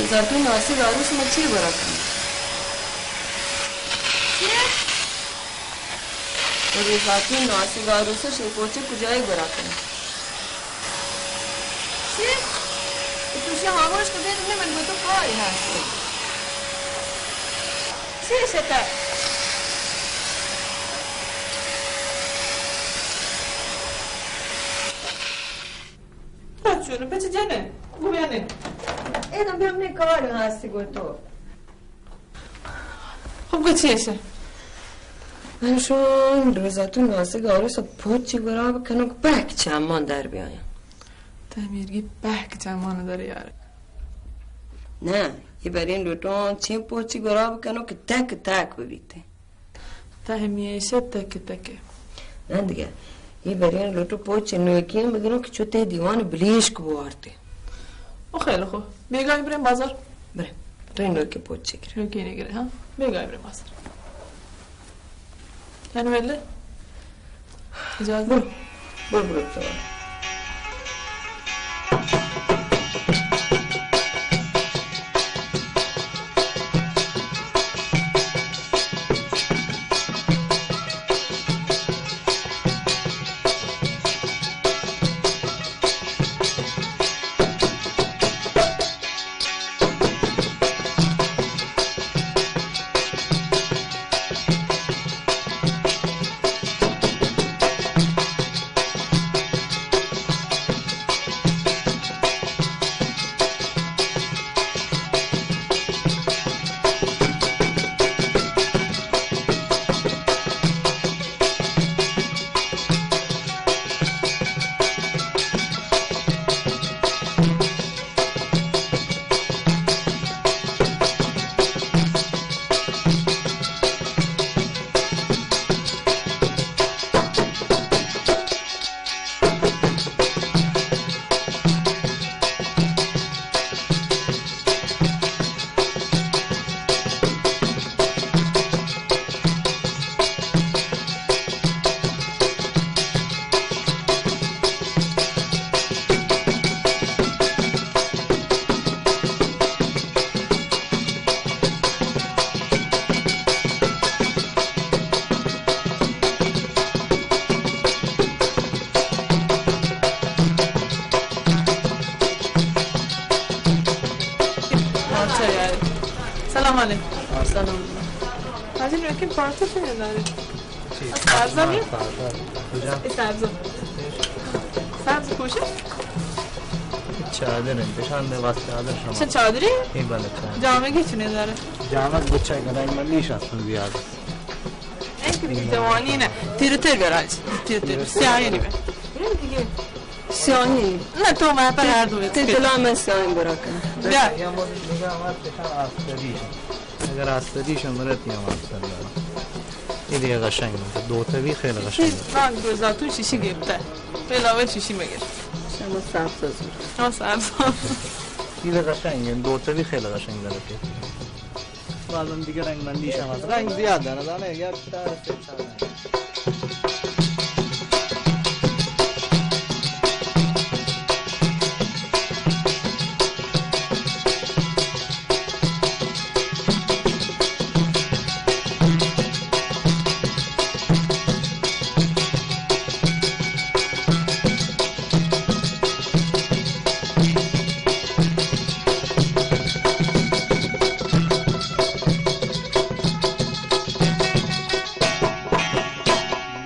زاتون ناسگ آروس ما چی گورا کنیں؟ چی؟ زاتون ناسگ آروس شے پوچے کجائے گورا کنیں؟ چی؟ تو شی خاموش کو دے، تم نے من کو تو کاری ہستی. چی شتا؟ چون بچ جنه گو بیانه. اے نہ بیا، ہمے کار ہستی گو تو. خب گو چی ایسے؟ من شون روزاتون ناسگ آروس پوچی گراب کنو کہ پہک چمان در بیاین. تہ میرگی پہک چمان در یار. نہ، یہ برین لوٹون چین پوچی گراب کنو کہ تک تک ببیتے. تہ ہمیشہ تک تک. نہ دگہ، یہ برین لوٹو پوچ نوکین بگرو کہ چوتے دیوان بلیشک بوارتے. او خیلی خو، بیگاہی برین بازار. برے، تو نوکی پوچ چکر. نوکی نگرے، ہاں؟ بیگاہی برین بازار. یعنی ویلے؟ اجازت؟ برو، برو، برو تو. سلام علیکم. سلام. حاجی نوکین پارچہ چی دارے؟ چی؟ سبزا می؟ سبزا. کجا؟ اے سبزا. سبز پوشے؟ چادر انت، شان دے واسطے چادر شما. اچھا، چادری؟ اے بلے چادر. جامگی چنے دارے؟ جامگ بچہ گدای من نیش اصلا زیاد. این که دیگه جوانی نه. تیر تیر برای. تیر تیر. سیاهی نیمه. این دیگه. سیاهی. نه، تو من پر هر دو. تی دلا من سیاهی برا کن. بیا. یا مورد نگاه آمد که تن آفتابی شد. اگر آفتابی شد، مرد یا آفتابی. این دیگه قشنگ بود. دو تبی خیلی قشنگ بود. رنگ روزاتون شیشی گرفته. خیلی اول شیشی مگر. شما سبز زور. شما سبز. این دیگه قشنگه. دو تبی خیلی قشنگ داره. بازم دیگه رنگ مندیش هم هست. رنگ زیاد داره، دانه یک چهار سه چهار.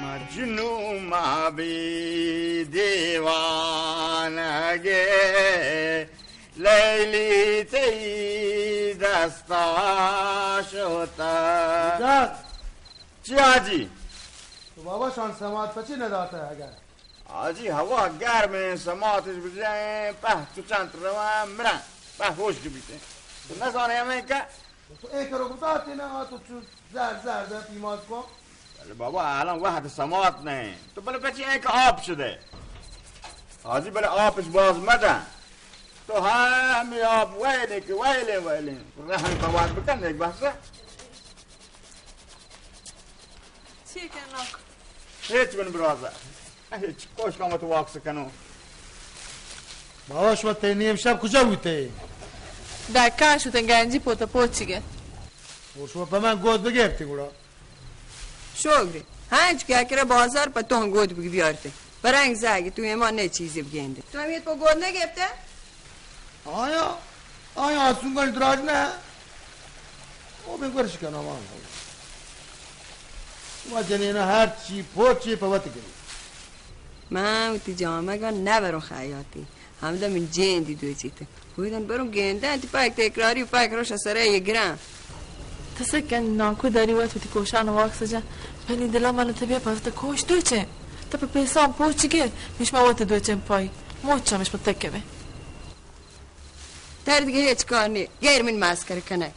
مجنوں ما بی دیوانگے، لیلی تئی دستا شوتا. چی حاجی؟ تو بابا شان سماعت پچی نداتا اگر؟ حاجی، ہوا گرم ایں، سماعتش بجائیں، پہ تو چنت رواں، مراں، پہ ہوش بیتیں. تو نزانے ہمیں کہ تو اے کرو گتا تے نا، تو چو زہر، زہر، زہر پیماز کو. بلے بابا، الان وہد سماعت نہ ایں. تو بلے پچی ایں کہ آپ شدے. حاجی، بلے آپش باز مدن. تو ہاں ہمیں آپ ویلیں کہ ویلیں، ویلیں. رحم بواد بکن، ایک بحث. چی کنوک؟ ہچ من برازا. ہچ کوش کامت واکس کنو. بابا، شما تے نیم شب کجا بوتے؟ دکان شتن گنجی پوتا پوچی گه. و شما په من گود بگرتی گڑا؟ شوگری. هنچ که اکره بازار په تو هم گود بگی بیارتی. برنگ زاگی تو ایمان نه چیزی بگیندی. تو همیت په گود نگرفته؟ آیا؟ آیا آسونگان دراج نه؟ او به گورش کنم آن. شما جنینا هر چی پوچی په وت گری. من وتی جامگا نبرو خیاطی. همدا من جندی دوچیت. بودن برو گندن تی پاک تکراری و پاک روش سره یه گران. تسکن ناکو داری وت وتی کوشان واکس جا. پنی دلا من تبیا پفت کوش دوچه. تا په پیسان پوچ گه. مش ما وت دوچن پای. موچا مش په تکه به. تر دیگه هیچ کار نی. غیر من مسخره کنه.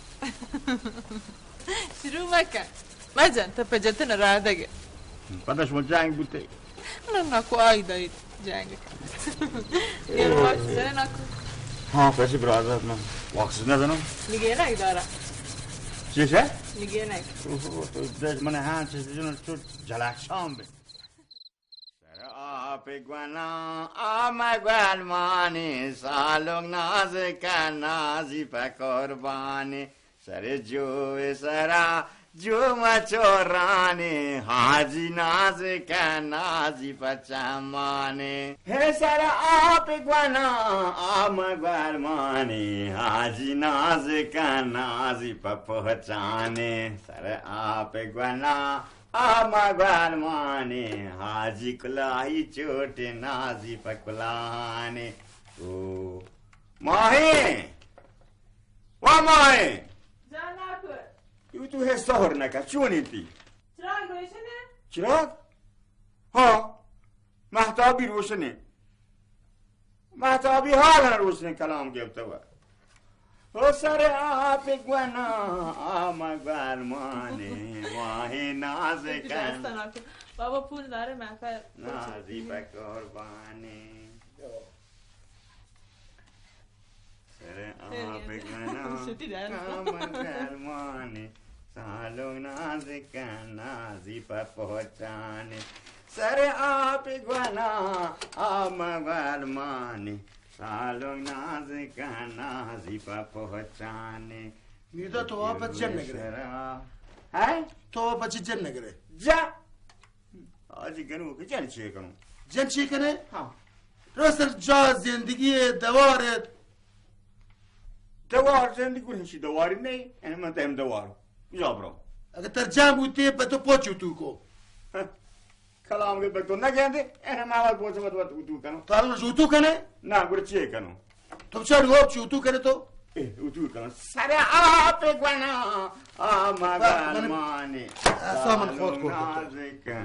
شروع مکن. مجن، تا په جتن را دگه. پدا شما جنگ بوته؟ نه، ناکو آی دایید جنگ. یه واش سر ناکو. ها، کسی برادر من واکس نزنم؟ نگه نگ داره. چیشه؟ نگه نگ. اوه، تو دش من هن چیز جنون تو جلک شام به. سر آپ گونا آ مگوال مانی، سالونگ نازکن نازی په قربانی. سر جو سرا جو مچورانی، حاجی نازکن نازی په چمانی. ہے سر آپ گونا آ مگوال مانی، حاجی نازکن نازی په پہچانی. سر آپ گونا آ مگوال مانی، حاجی کلاہی چوٹی نازی په کلاہانی. او ماہین! وا ماہین! جان آکو. تو، تو ہے سہر نکا، چونی تی؟ چراغ روشن ہے؟ چراغ؟ ہاں، مہتابی روشن ہے. مہتابی حال ہن روشن کلام گپتہ وا. او سر آپ گونا آ مگوال مانی، ماہین نازکن. بابا پول دارے محفل. نازی په قربانی. سر آپ گونا آ مگوال مانی، سالونگ نازکن نازی په پہچانی. سر آپ گونا آ مگوال مانی، سالونگ نازکن نازی په پہچانی. میرزا تو آپ جن نگرے؟ ہاں؟ تو آپ جن نگرے؟ جا. آجی گنوک جن چے کنوں؟ جن چے کنے؟ ہاں. رو سر جا زندگی دوار. دوار زندگی گل ہنچی دواری نہیں، یعنی من تیم دوار. کجا برو؟ اگر تر جن بوتے پہ تو پوچو تو کو. ہاں. کلام کے تو نہ کہتے، یعنی ماوا پوچو تو تو کنو. تو الان جو تو کنے؟ نہ، گڑ چے کنوں؟ تو بچار ہو چو تو کنے تو؟ اے، اتو کن. سر آپ گونا آ مگوال مانی، سامن خود کو. نازکن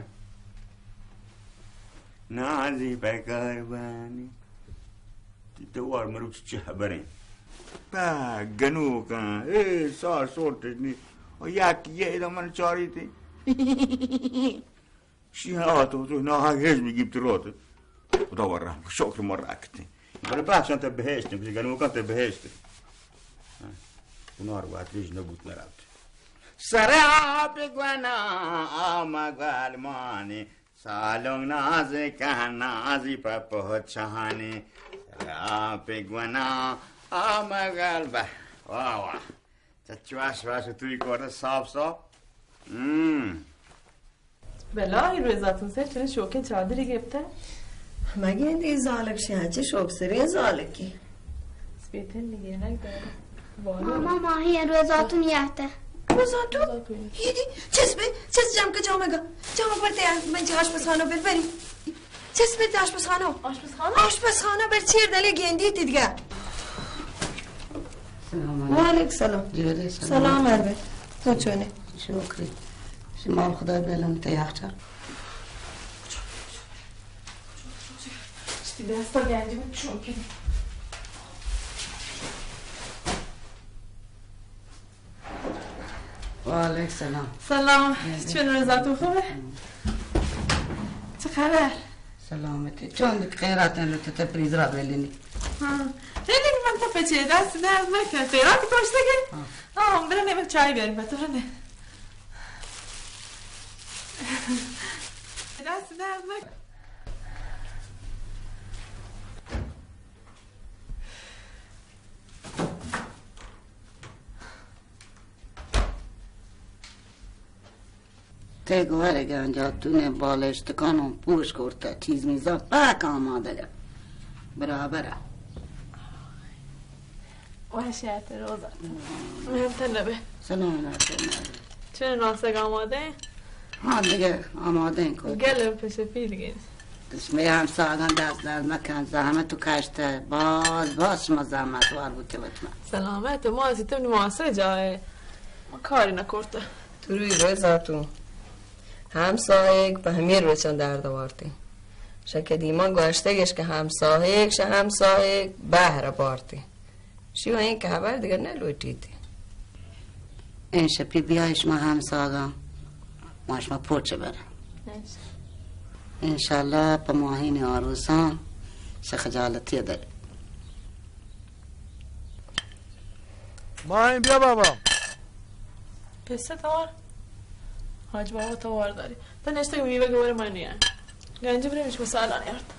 نازی په قربانی. تی دوار مروچ چہ بریں. پہ گنوکاں، اے، سار سوٹش نی. او یک یہ دا من چاری تی. شی آ تو، تو ناحق ہچ بگیپت روت. خدا و رحم، شکر ما رکتیں. بلے بخشان تے بہشت، بلے گنوکان تے بہشت. ہاں. گناہ رو اتریج نبوت نرفت. سر آپ گونا آ مگوال مانی، سالونگ نازکن نازی په پہچانی. سر آپ گونا آ مگوال، بہ، واہ واہ. چچو اش واش توی کورد صاف صاف. ہم. بلا، ای روزاتون سر چنین شوکیں چادری گپتہ؟ مگندی زالک شہ چہ شوک سریں زالکی. سپیتن نگینگ دارہ. ماما، ماہی روزاتون یہتہ. روزاتون؟ روزاتون. یہ دی، چس بے، چس جام کا جامگا. جامگ برتے من جاش پسانو بل بری. چس بے داش پسانو. آشپزخانہ؟ آشپزخانہ بر چیر دلے گیندی تیدگا. سلام علیکم. وعلیکم سلام. جیڑے سلام. سلام اربے. تو چونے؟ شکری. شما خدا بیلن تے یخچال. دستا گنجی بود چون کنی. وعلیکم سلام. سلام. چون روزاتون خوبه؟ چه خبر؟ سلامتی. چون خیراتن رو ته پریز را بلینی. ها. خیلی من تا پچه دست درد نکن. خیرات کشته که؟ ها. آه، برن یک چای بیاریم به تو، برن. دست درد نکن. اے گوارے گنجا تو نے بالشتکان و پوش کرتا، چیز میزان پاک آمادگا. برابرا. وحشت روزا. مهمتر نبه. سلام علیکم. چون ناسگ آماده؟ ها دیگه آماده کو. گل پس پیل گیز. شمئے ہمساہگاں دست درد مکن، زحمت و کشت، باز باز شما زحمت وار بوتے وت من. سلامت، ما سی تو نماسے جائے، ما کاری نکرتا. تو روی رضا تو. ہمساہگ پہ ہمے روچاں درد وارتے. شہ قدیما گوشتگش کہ ہمساہگ شہ ہمساہگ بہر بارتے. شی و این کہ خبر دیگر نہ لوٹیت. این شپی بیای شما ہمساہگاں، ما شما پوچ بریں. انشاءاللہ پہ ماہین آروساں شہ خجالتی در. ماہین بیا بابا. پسہ توار. حاج بابا توار داری. تو نشتگ میوہ گورے من نیاں. گنجی بریم اش مسالہ نیارت.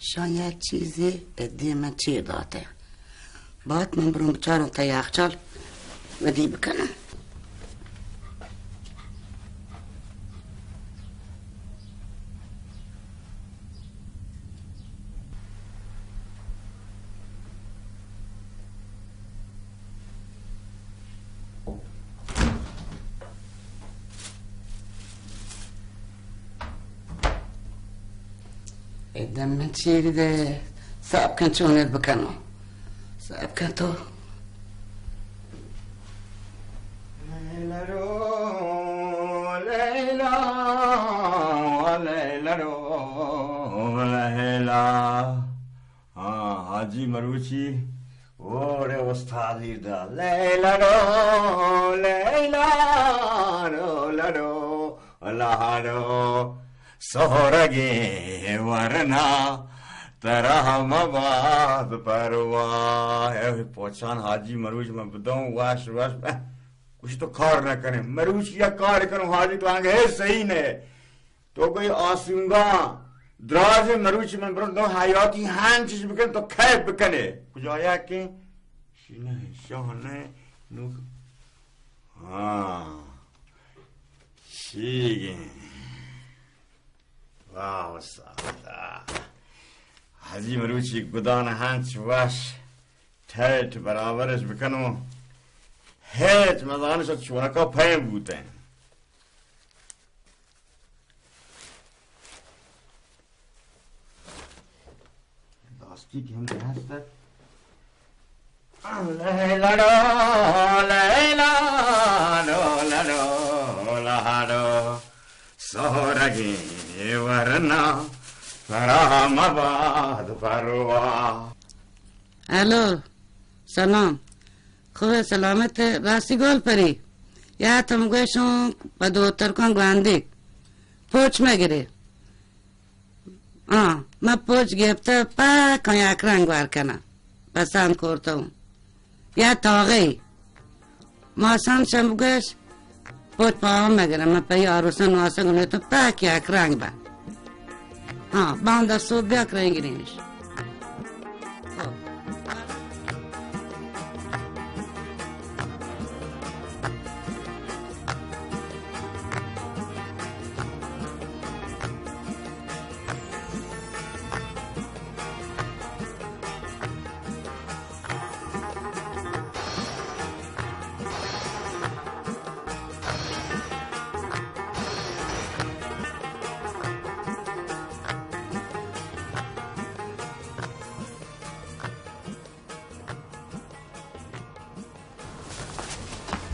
شان یک چیزے ادی من چیر داتے. بات من برون بچاروں تا یخچال ودی بکنم. اے دم من چیر دے، صاحب کن چونت بکنو. صاحب کن تو. لیلا رو، لیلا، لیلا رو، لیلا. ہاں، حاجی مروچی، اوڑے استادی دا. لیلا رو، لیلا رو، لڑو، لہڑو، سہرگیں ورنا، ترا مباد پرواہ. اے پوچان حاجی مروچ من بدوں، واش واش. کچھ تو کار نہ کریں. مروچ یک کار کروں، حاجی تو آنگے صحیح نہ. تو گوئی آسونگاں دراز مروچی من برن دو حیاتی ہنچش بکن تو کیف بکنے. کجا یا کہ شی نہ، شاہ نہ، نوک. ہاں. شیگیں. واہ استاد. حاجی مروچی گدان ہنچ وش ٹھیٹ برابرش بکنو. ہیچ مزانش چونکا پیم بوتیں. داستی کہ ہم ہست. لڑو، لیلا، لو، لڑو، لہڑو، سہرگیں ورنا، ترا مباد پرواہ. ہیلو، سلام. خوبے، سلامت ئے؟ راستی گل پری. یا تم گوشوں پہ دوتر کن گواندی. پوچ مگرے. ہاں، من پوچ گپتہ، پاک یک رنگ وار کناں. پسند کرتہ اوں. یا تاغی. ماسان شم گوش، پوچ پاہم مگرم، من پہ آروساں نواسگ گنوتوں پاک یک رنگ با. ہاں، باندا صبح یک رنگ گرینش.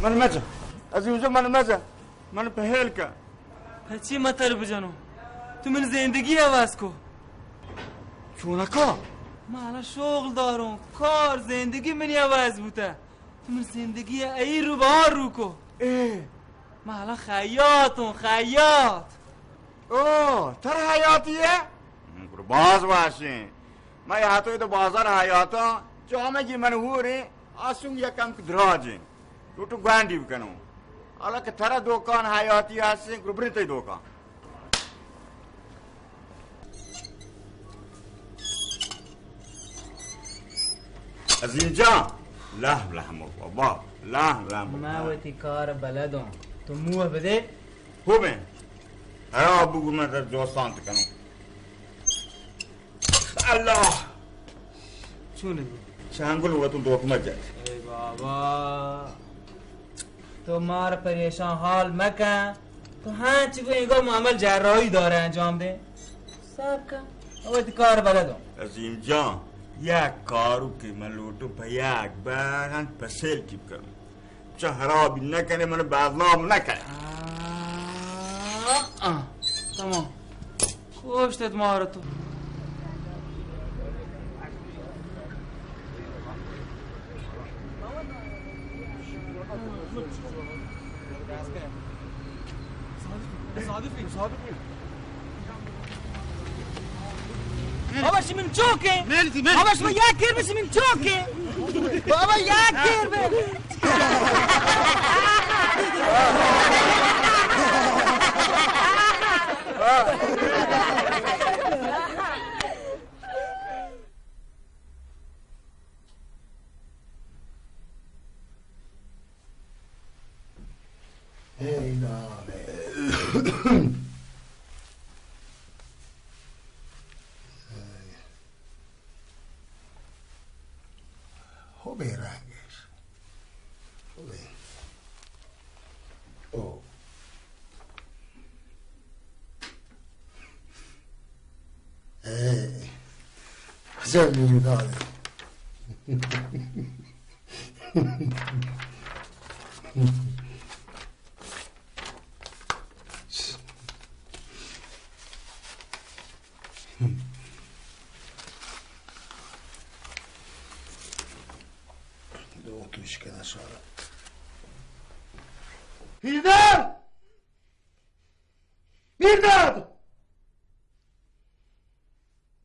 من مجا. عزیزو، من مجا. من پہل کا. پچی متر بجنو؟ تو من زندگی عوض کو. چونکا؟ من الان شغل داروں، کار، زندگی منی عوض بوتہ. تو من زندگی ای رو بہ آ رو کو. اے. من الان خیاطوں، خیاط. او، تر حیاتی ہے؟ من گڑا باز واشیں. من یہتو ادو بازار حیاتاں، جامگی من ہوریں، آسونگ یکم دراجیں. لوٹو گوانڈی بکنوں. حالا کہ ترا دوکان حیاتی ہستیں، گڑا بریں تئی دوکان. عظیم جان، لہم لہم بابا، لہم لہم۔ من وتی کار بلدوں، تو موہ بدے۔ خوبیں، خراب بگو، من تر دوستان تکنوں۔ اللہ! چون؟ چانگل وتوں دوکمہ جت۔ اے بابا، تو مار پریشان حال مکن۔ تو ہنچ گو انگو ما عمل جراحی دارے انجام دیں۔ صبر کن۔ او وتی کار بلدوں۔ عظیم جان، یک کارو کہ من لوٹوں پہ یک بر ہنچ پسیل ٹیپ کنوں۔ چہ خرابی نہ کنے، من بدنام نہ کنے۔ آ، آ، تمام۔ کوشت ات مارا تو۔ بابا، شمن چوکے۔ بابا، شما یک کیر بشی من چوکے۔ بابا، یک کیر بے۔ اے نام۔ ہو بے رنگش۔ ہو بے۔ او۔ اے۔ زمین دار۔ دو توش کنه سارا. میرداد! میرداد!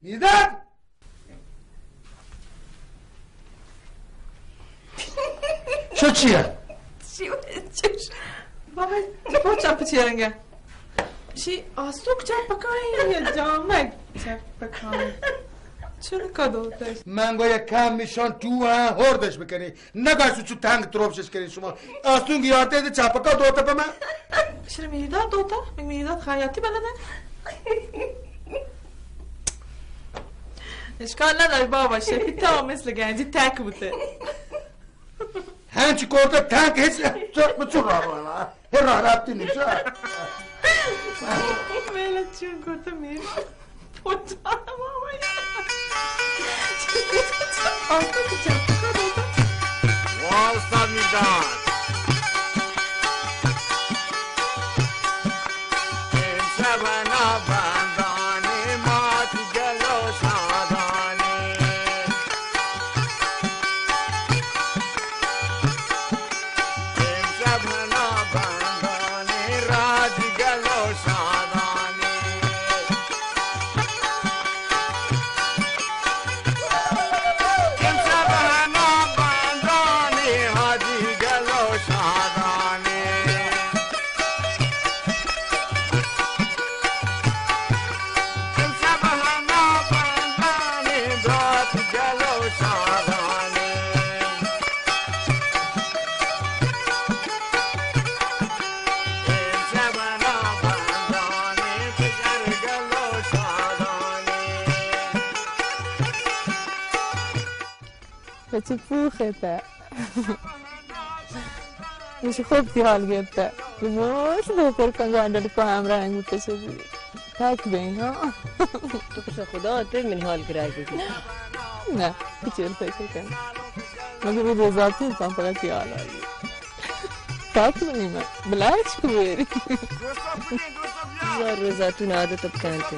میرداد! شو چیه؟ چی؟ چی؟ بابا، تو چپ چی رنگه؟ شی آستوک چپ پکانی یا جامک چپ پکانی؟ چون کدوتش؟ من گویا کم میشان تو هم هردش بکنی. نگاش چو تنگ تروپشش کنی شما. آستون گیارته ده چپکا دوتا په من. چرا میرداد دوتا؟ من میرداد خیاطی بلده. اشکال نداره بابا، شفی تا مثل گنجی تک بوده. هنچی کرده تنگ هیچ تو به چون راه راه. هر راه رفتی نیست. میل چون کرده میل. بچه پوخته. میشه خوب تی حال گرفته. بموش بپر کن گانڈل کو همراه انگو تشه بی. تک بین، ها؟ تو پیش خدا تے منی حال گرگ بی. نه، کچر فکر کن. مگه بی ذاتی انسان فقط تی حال آئی. تاک منی من. بلاچ کو بیری. زار روزاتون عادت بکنت.